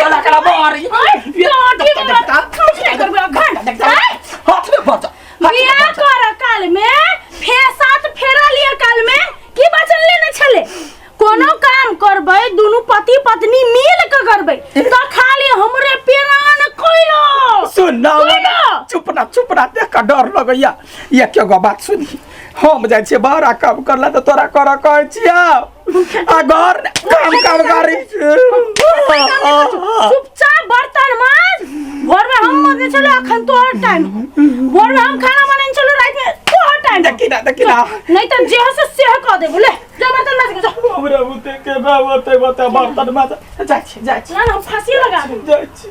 गला कला मारी। हाथ में बचा। बियाह कर काल में फेसात फेरा लिया काल में की वचन लेने छले? कोनो काम करबै दुनू पति पत्नी मिल के करबै, त खाली हमरे पेरान कोइलो। सुन ना। कोइलो। चुप ना, चुप ना, देख के डर लगैया। एक एगो बात सुनी, हम जाइ छियै बाहर आ काम करला तऽ तोरा करऽ कहै छियौ आ घर काम काम करै छियौ। चुपचाप बर्तन माज। भोर में हम मरने चलो, अखन तोहर टाइम। भोर में हम खाना बनाने चलो, रात में तोहर टाइम। देखी ना, देखी ना। नहीं तो जे हो से सेह कह दे बोले। जा बर्तन माज के जा। हमरा बुते के ना होते बते बर्तन माज। जाइ छी, जाइ छी। ना ना, हम फांसी लगा दे। जाइ छी।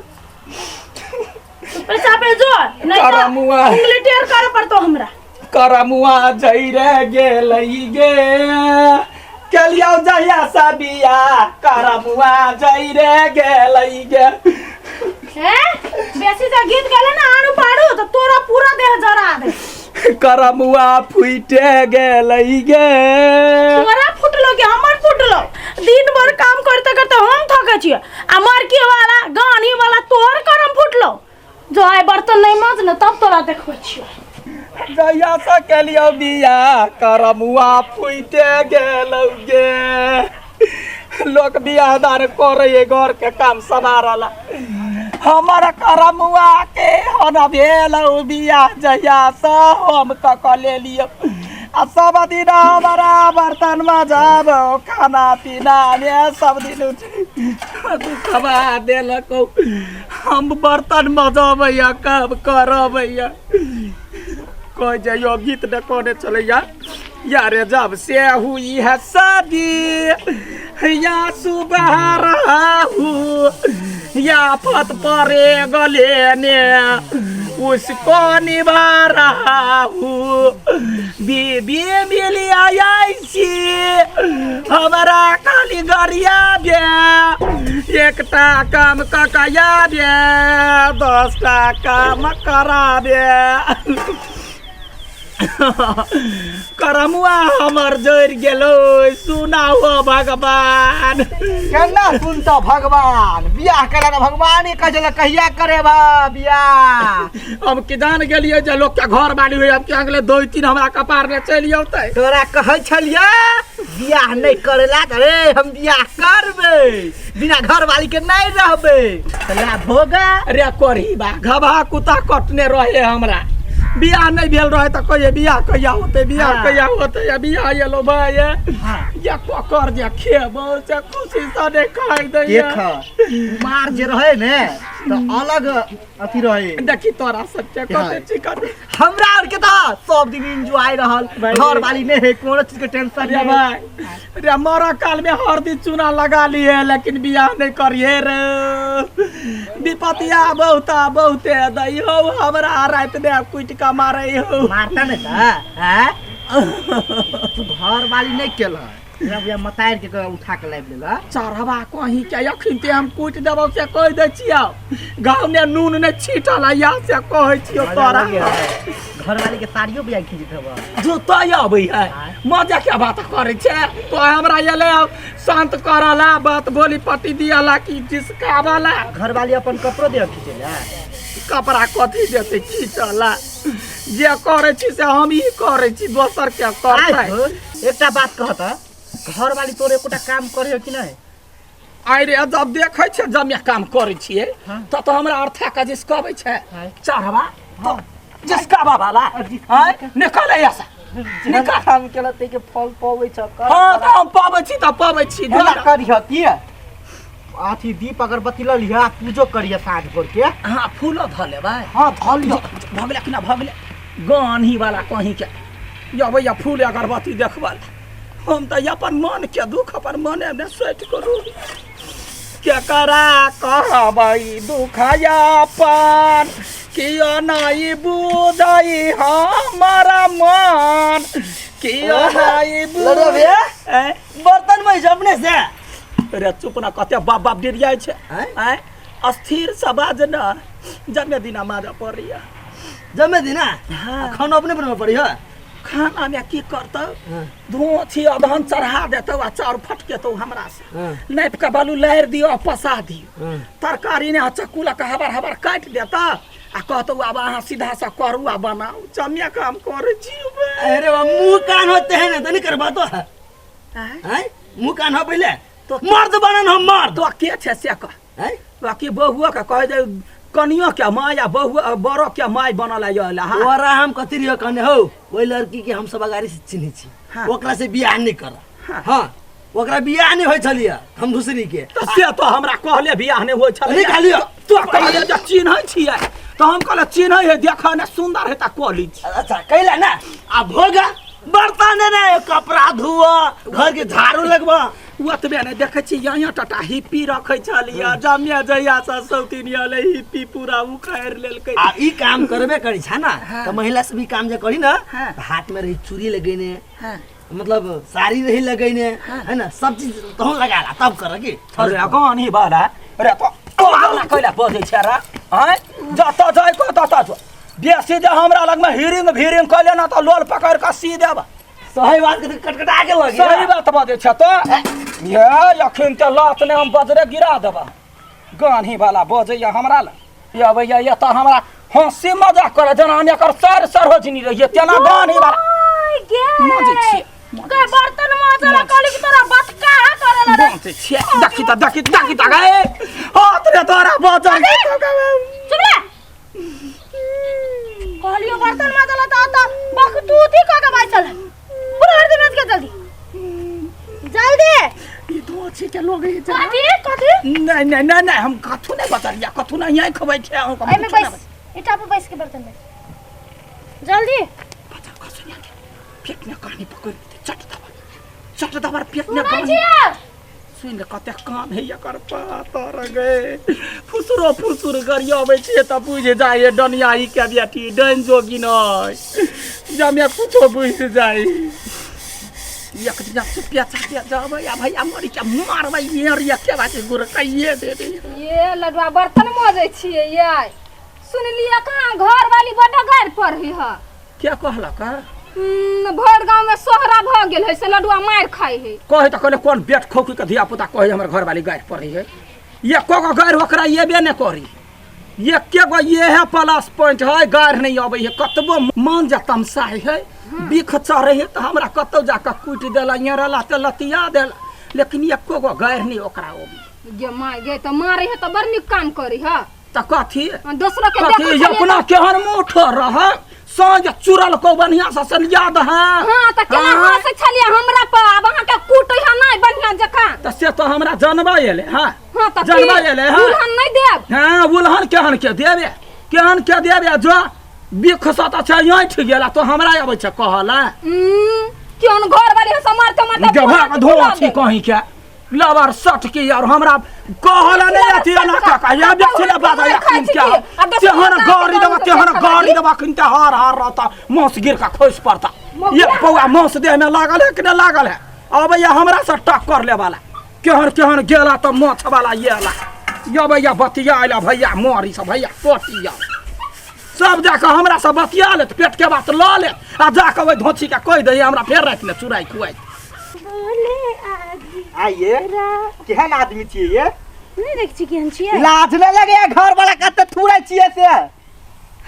पैसा पे जो नहीं तो करमुआ। उंगली टेढ़ करे पड़तो हमरा। करमुआ जई रे गेलै गे, केलियौ जहिया से बिया, करमुआ जई रे गेलै गे। हैं, बेसी से गीत गेले ना आड़ू पाड़ू तो तोरा पूरा देह जरा दे। करमुआ फूटे गेलै गे। तोरा फुटलो कि हमर फुटलो? दिन भर काम करते करते हम थके छियै आ मरकी वाला गानी वाला तोहर करम फुटलो। जो आइ बर्तन नहीं माज ने तब तोरा देखबै छियो। जहिया से केलियौ बिया, करमुआ फूटे गेलौ गे। लोक बियाह दान करे घर के काम संभारला, हमर करमुआ के हन भेलौ बियाह जहिया से हम कऽ कऽ लेलियौ आ सब दिन हमारा बर्तन मजाब, खाना पीना मे सब दिन दुखबा देलक। हम बर्तन मजबैया, काम करबैया। कह जाइयो गीत ने कोने चलैया यारे, जब से हुई है शादी या सुबह रहा हूँ या फत परे गले ने उसको निभा रहा हूँ। बीबी मिली ऐसी हमरा खाली गरिया बे, एकटा काम ककया बे, 10टा काम कराबे। करमुआ हमर जरि गेलो, सुनाओ भगवान। केना सुनता भगवान? बियाह करे ना भगवान ही कहे छलै कहिया करेबा बियाह। हम कि जान गेलियै जे लोक के घर बाली हुई, हम कि अगले दो तीन हमरा कपार में चलि औतै। तोरा कहै छलियै बियाह नहि करेला, तऽ रे हम बियाह करबै, बिना घरवाली के नहि रहबै, तऽ ला भोगा। रे कोरी बा घबा कुत्ता कटने रहे, हमरा बियाह नहि भेल रहे तऽ कहिए बियाह कहिया होतै, बियाह कहिया होतै। या बियाह एलो भाय, या ककर जे खेबो से खुशी से नहि खाइ दैया। देख, कुमार जे रहे ने तऽ अलग अथी रहे। देखी तोरा सबके कते चिकन। हमरा आर के तऽ सब दिन एंजॉय रहल। भाई। घर वाली नहीं है, कोनो चीज के टेंशन रे नहीं। भाई रे, मरऽ काल में हरदी चूना लगा लिए लेकिन बियाह नहीं करिए रे। विपतिया बहुत बहुते दै हो हमरा, राति में कुटि कऽ मारै हो। मारता नहीं था हैं? तू घर वाली नहीं केल है भैया, मतार के उठा के लाबि लेला। चढ़वा कहीं के अखन ते हम कुटि देबौ से कहि दै छियौ। गाँव में नून नहि छीटल है या से कहै छियौ तोरा। घर वाली के साड़ियो बिया खींचत हबा। जो तो अबै है मजा के बात करै छै तो हमरा एलै आब शांत करला बात बोली पट्टी दियाला कि जिसकावला। घर वाली अपन कपड़ो दे खींचेला। कपड़ा कथी देतै खींचला? जे करै छी से हम ही करै छी, दोसर के करतै? आइ हो, एकटा बात कहत, घर वाली तोरे एकोटा काम करे हो कि नहीं? आइ रे, जब देखै छै जमे काम करै छियै तऽ तऽ हमरा अर्था का जिसकबै छै। चढ़वा तऽ जिसकाबा वाला आँय निकल ऐसा निकल। काम केला ते के फल पबै छ। हँ तऽ हम पबै छी तऽ पबै छी। एना करिह की अथी दीप अगरबत्ती लऽ लिह आ पूजो करिह साँझ भोर के। हाँ, फूलो धऽ लेबै। हाँ, धऽ लिह। भऽ गेलै कि ना? भऽ गेलै गान्ही वाला कहीं के अबैया फूल अगरबत्ती देखबै। हम तऽ अपन मन के दुख अपन मने मे सोचि करू, केकरा कहबै दुख अपन? कियो नहि बुझै हमर मन, कियो नहि लड़ो बुझै। भैया। बर्तन में अपने से। रे चुप ना, कते बाप बाप डिरियाइ छै। आँय? आँय, अस्थिर से बाज न, जमे दिना माजऽ पड़ैया। जमे दिना? हाँ। खाना अपने बनबऽ पड़ी है। खाना में की करतौ हाँ। धोछी अदहन चढ़ा देतौ आ चाउर फटकेतौ हमरा से हाँ। नापि कऽ बालू लारि दियौ आ पसा दियौ हाँ। तरकारी ने चक्कू लऽ कऽ हबर हबर काटि देता आ कहतौ आब अहाँ सीधा सँ करू आ बनाउ जमिया काम करै छी अरे बा मुंह कान होते है ना तो नहीं करबा तो है आँय? हैं मुंह कान हो पहले तो- मर्द बनन हम मर्द तो के छै से कह हैं बाकी बहुआ के कहे जे कनियो के माय आ बहुआ बड़ो के माय बनल है हाँ ओरा हम कथी रहियो कहने हो ओहि लड़की के हम सब अगाड़ी से चिन्है छी हाँ। ओकरा से बियाह नहीं कर हाँ। हाँ ओकरा बियाह नहीं होइ छलियै हम दूसरी के तऽ से तो हमरा कहले बियाह नहि होइ छलै नहीं कहलियो। तो कहले जे चिन्है छियै तऽ हम कहले चिन्है है देख ने सुन्दर है तऽ कऽ लै छी अच्छा कैला ना आ भोगा बर्तन ने कपड़ा धुआ घर के झाड़ू लगवा ओतबे नहि देखै छी यहाँ टटा हिप्पी रखै छलियै जमिया जहिया से सौतीन एलै हिप्पी पूरा उखाड़ि लेलकै आ ई काम करबे करी छा ना हाँ। तो महिला सब ई काम जे करी ना हाँ। त हाथ में रही चूड़ी लगेने हाँ। मतलब साड़ी रही लगेने है ना सब चीज तहन लगा ला तब कर की अरे कौन ही बाला अरे तो तोरा कैला बजै छै रे आँय जतऽ जाइ कऽ ततऽ जो बेसी जे हमरा लगमे हिरिंग भिरिंग कैले ना तऽ लोल पकड़ि कऽ सी देब सही बात के तो कटकटा के लगी सही बात बजै छै तऽ ये अखन तऽ लत ने हम बजरे गिरा देबा गान्ही वाला बजैया हमरा लग ये अबैया ये तऽ हमरा हँसी मजाक करे जेना हम एकर सर सरोजनी रहियै तेना गान्ही वाला ओय गे मजै छियै के बर्तन माजला कहली कि तोरा बतका करेला रे मजै छियै देखी तऽ देखी देखी तऽ गे हाथ रे तोरा बजर चुप रे कहलियो बर्तन माजला त त बखतूती क के बैसल है पूरा हर दिन के जल्दी जल्दी ई धोछी के लोग ई जना कथी कथी नहीं नहीं नहीं नहीं हम कथू नहीं बचलिया कथू नहीं यहीं खबै छै अहूँ के एहिमे बैस ईटा पर बैस के बर्तन में जल्दी बचा कसू नहीं के पेट में कहानी पकड़ लेते चट दबा चट दबा पेट में सुनै कहानी छियै सुनि ले कते काम है एकर पातर गे फुसरो फुसुर गरियाबै छियै तऽ बुझि जाइ डनियाही के बेटी डैन जोगिन अइ जमे कुछो बुझि जाइ एक दिना चुपिया चापिया जाबै आ भैया मरि के मारबै ये एके बाटे गुरकाइए दे दे ये लडुआ बर्तन मजै छियै ये सुनलियै कहाँ घर वाली बड्ड गारि पढ़ी ह के कहलक हँ? भरि गाँव में सोहरा भऽ गेल है से लडुआ मारि खाइ है कहे तऽ कहले कोन बेट खोकी के धिया पुता कहे हमर घरवाली गारि पढ़ै है एको गो गारि ओकरा एबे नहि करी एके गो ये है प्लस पॉइंट है गारि नहीं अबै है कतबो मन जे तमसाइ है बिख चढ़ै है तऽ हमरा कतौ जाकऽ कुटि देला यहाँ तऽ लतिया देला लेकिन एको गो गारि नहीं ओकरा अबै गे माय गे तऽ मारै है तऽ बड़ नीक काम करी है तऽ कथी दोसरो के कथी देखै छलियै अपना केहन मुँह रह साँझ चुरल को बढ़िया से सलिया दह हाँ तऽ केना हाँ। हँसै छलियै हमरा पर आब अहाँके कूटै है नहि बढ़िआँ जकाँ तऽ से तो हमरा जनबा एलै हाँ हाँ तऽ की? जनबा एलै हाँ दुल्हन नहि देब हाँ उलहन केहन के देबे केहन के देबे जो बिख से तऽ छै ऐठ गेला तो हमरा अबै छै कहला केहन घर वाली हँस मारते मारते गभा के धोआ छी कहीं के लवर सट के यार हमरा कहला नहीं अथी ना काका या व्यक्ति ने बात या किन क्या तेहन गाड़ी दबा तेहन गाड़ी दबा किन ते हार हार रहता मांस गिर का खसि पड़ता ये पौआ मांस देह में लागल है कि नहीं लागल है अब ये हमरा से टक्कर ले वाला केहन केहन गेला तो माछ वाला ये ला ये भैया बतिया आइला भैया मरी सब भैया कटिया सब जाकऽ हमरा से बतिया लेत पेट के बात लऽ लेत आ जाकऽ ओहि धोछी के कहि दैया हमरा फेर रातिमे चुराइ खुआइ बोले आधी आइए केहन आदमी छियै ये नहीं देख छी केहन छियै लाज नहि लगैया घर वाला कते थुरै छियै से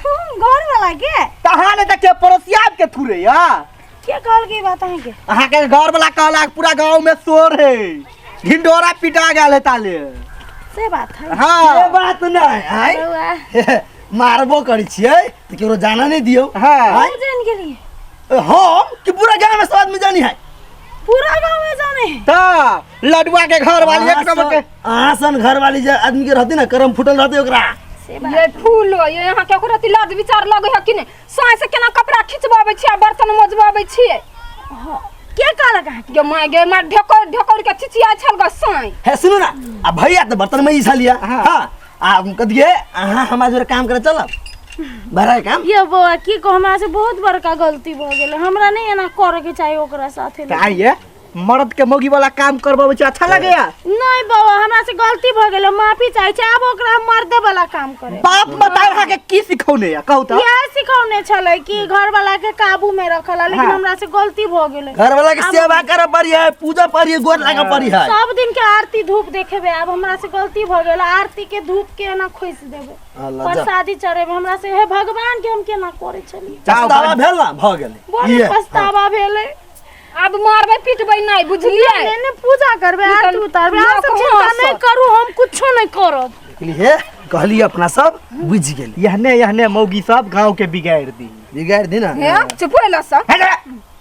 हम घर वाला के तहाँ नहि देखियै पड़ोसिया के थुरैया के कहल के बात अहाँ के अहाँके घर वाला कहलक पूरा गाँव में शोर है ढिंडोरा पिटा गेल है ताले से बात है ये हाँ बात नहीं आय बौआ मारबो करै छियै तऽ केकरो जाना नहि दियौ हाँ। आँय? हम जान गेलियै हम कि पूरा गाँव में सब आदमी जानी है पूरा गाँव में जाने है तऽ लडुआ के घर वाली एक नंबर के अहाँ सन घर वाली जे आदमी के रहती ना करम फूटल रहते ओकरा से बात ये फूल ये यहाँ के ओकरा लाज विचार लगे है कि नहीं साँझ से केना कपड़ा खिंचबाबै छियै आ बर्तन मजबाबै छियै हाँ के कहलक अहाँके गे माय गे माय ढेकोर ढेकोर के चिचिया छल ग साँझ हे सुनू ना आ भैया तऽ बर्तन में ई छलिया हाँ आ कथिए अहाँ हमरा जोरे काम करे चलब बड़ा काम ये बौआ की कहू हमरा से बहुत बड़का गलती भऽ गेल हमरा नहि एना करऽ के चाही ओकरा साथे तऽ आइए मर्द के मौगी वाला काम करबाबै छै, अच्छा लगैया? नहीं बाबा, हमरा से गलती भ गेल, माफी चाहे छी। आब ओकरा हम मर्दे वाला काम करे। बाप बताए अहाँ के की सिखौने या, कहू त। इएह सिखौने छलै कि घर वाला के काबू में रखला, लेकिन हाँ। हमरा से गलती भ गेलै। घर वाला के सेवा करे पड़ी है, पूजा पड़ी है, गोर लागे पड़ी है। सब दिन के आरती धूप देखेबे। आब हमरा से गलती भ गेल, आरती के धूप के एना खोसि देबे, अल्लाह जा। प्रसादी चढ़ेबे। हमरा से हे भगवान के हम केना करे छलियै। पछतावा भेल ना, भऽ गेलै। बड़ी इहे। पछतावा भेलै। आब मारबै पिटबै नहि, बुझलियै? नहि नहि, पूजा करबै, आरती उतारबै। अहाँ सब लोक चिंता हँसत। नहि करू, हम कुछो नहि करब। कहली हे, कहली अपना सब बुझि गेली। यहने यहने मौगी सब गांव के बिगाड़ दी। बिगाड़ि दी ना। हे चुप होइला सब।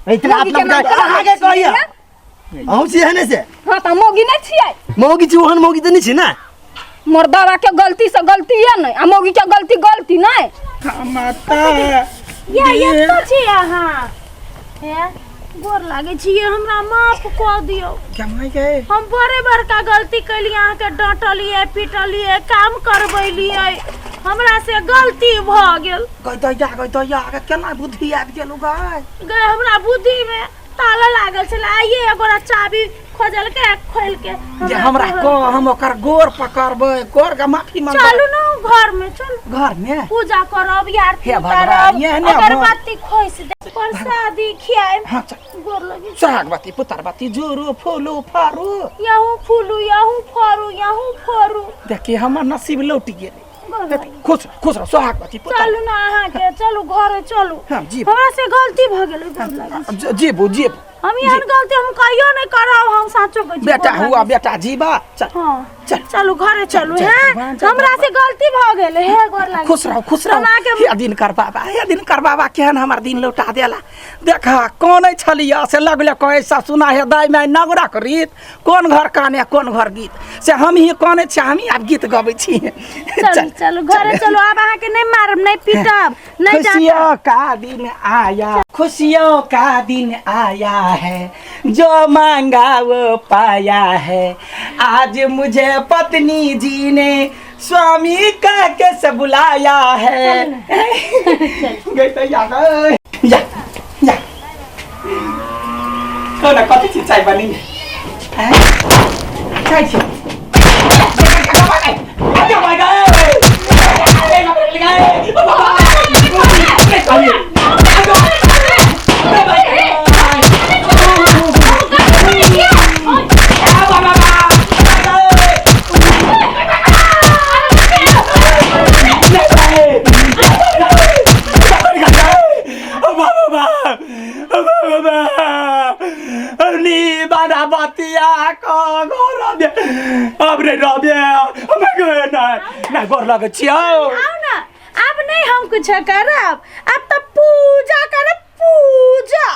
इतना मौगी अपना के नाम बिगाड़- अहाँके कहिया अहूँ छी एहने से? हाँ तऽ मौगी नहि छियै। मौगी छी, ओहन मौगी तऽ नहि छी ने। मर्दावा के गलती से गलती ये नहीं आ मौगी के गलती गलती नहीं। माता या एतऽ छी अहाँ? हे गोर लागै छियै, हमरा माफ कऽ दियौ। कमाई के हम बड़े बड़का गलती केलियै, अहाँके डाँटलियै, पिटलियै, काम करबेलियै, हमरा से गलती भऽ गेल। गई दैया, गई दैया, के केना बुद्धि आबि गेल गई? गए हमरा बुद्धि में ताला लागल छलै, आइए एगोरा चाबी खोजलकै आ खोलि के जे हमरा कह, हम ओकर गोर पकड़बै, गोर के माफी मांगबै। चलू ने घर में, चलू घर में पूजा करब, आरती हे भगवान, उतारब, एहने अगरबत्ती खोसि देब, प्रसादी खियाएब। हाँ चल। गोर लगी। सोहागवती पुतरवती जुरू फूलू फरू। यहूँ फूलू, यहूँ फरू, यहूँ फरू। देखी हमर नसीब लौट गेलै। गोर लगी। खुश रह, खुश रह, सोहागवती पुतर। चलू ने अहाँके, चलू घरे चलू। हाँ, जी। हमरा से गलती भऽ गेलै, गोर लागी। जीबू जीबू। हम एहन गलती हम कहियो नहीं करब, हम साचो कहै छी। बेटा गोर हुआ लागी। बेटा जीबा, चल। हाँ चल। चलू घरे चलू। चल, हैं भगवान, चल, हमरा से गलती भऽ गेल, हे गोर लागी। खुश रहो, खुश रहो। हम अहाँके हे दिनकर बाबा, हे दिनकर बाबा, केहन हमर दिन लौटा देला। देखा कौन छलिया से लगले कहे ससुना हे दाई माई नगरक रीत, कोन घर काने कोन घर गीत, से हम ही काने छी, हम ही आब गीत गबै छी। चलू चलू घरे चलू, आब अहाँके नहीं मारब, नहीं पीटब, नहीं डांटब। खुशियों का दिन आया, खुशियों का दिन आया है, जो मांगा वो पाया है, आज मुझे पत्नी जी ने स्वामी कह के से बुलाया है। गई तो याद है। या या कौन कथी चीज चाय बनी हैं? चाय छी। गोर लगै छियौ। आउ ने, आब नहीं हम कुछ करब, आब तऽ पूजा करब, पूजा।